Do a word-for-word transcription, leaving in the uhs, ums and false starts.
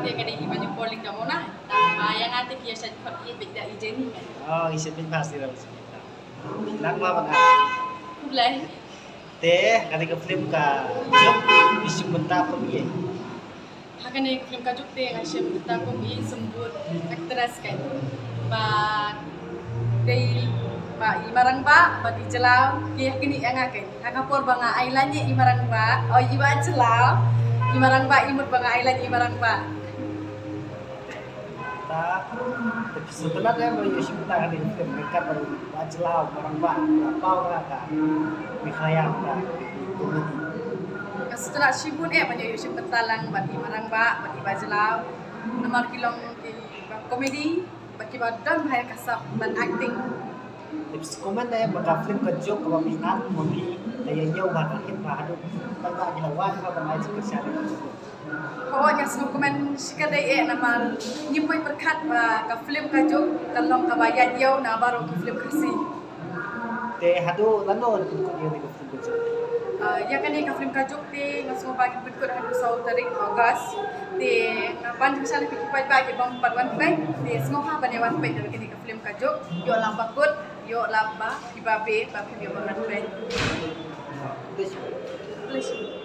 Te ka dei i Manipur Lyngdoh Mona. Ba ïa nga te ki ïa shait khot i beit da i Jenny. Oh, i shait beit ba si ram si. Lang ba ba. Khublei. Te kane ka film Ka Juk i shim bynta kum ïa. Ha kane ka film Ka Juk te nga shim bynta kum i symbud actress kan. Ba dei ba i Marangbah ba dei Jyllaw ki ïa kine ïa nga kan. Ha ka por ba nga ai line ïa i Marangbah, oh i ba Jyllaw. I Marangbah i mut ba nga ai line ïa i Marangbah. Ta, ta phi sngewtynnat eh ba ïoh shim bynta ha kane ka film, ryngkat bad ba Jyllaw, Marangbah, ba paw ha ka Meghalaya, ka comedy. Nga sngewtynnat shibun eh ban ïoh shim bynta lang bad i Marangbah bad i ba Jyllaw. Namar ki long ki ba comedy bad ki ba don bha ïa ka sap ban acting. Te phi sngewkmen eh ba ka film Ka Juk kaba phi act ma phi la ïa ïoh bha ka hit bha haduh tang ba ki la wan bha ban ai jingkyrshan. Hooid, nga sngewkmen shikatdei eh namar ngim poi pyrkhat ba ka film Ka Juk kan long kaba ïaid ïew na baroh ki film Khasi. Te haduh lano pynkut ïa kane ka film Ka Juk? Ah, ïa kane ka film Ka Juk te nga sngewbha kin pynkut haduh saw tarik August. Te nga pan jingkyrshan ïa phi ki paidbah ki bym pat wan peit. Te sngewbha ban ïa wan peit ïa kane ka film Ka Juk. Ïoh lap ba kut, ïoh lap ba phi ba be, ba phi ïoh ban wan peit. Khublei shibun. Khublei shibun.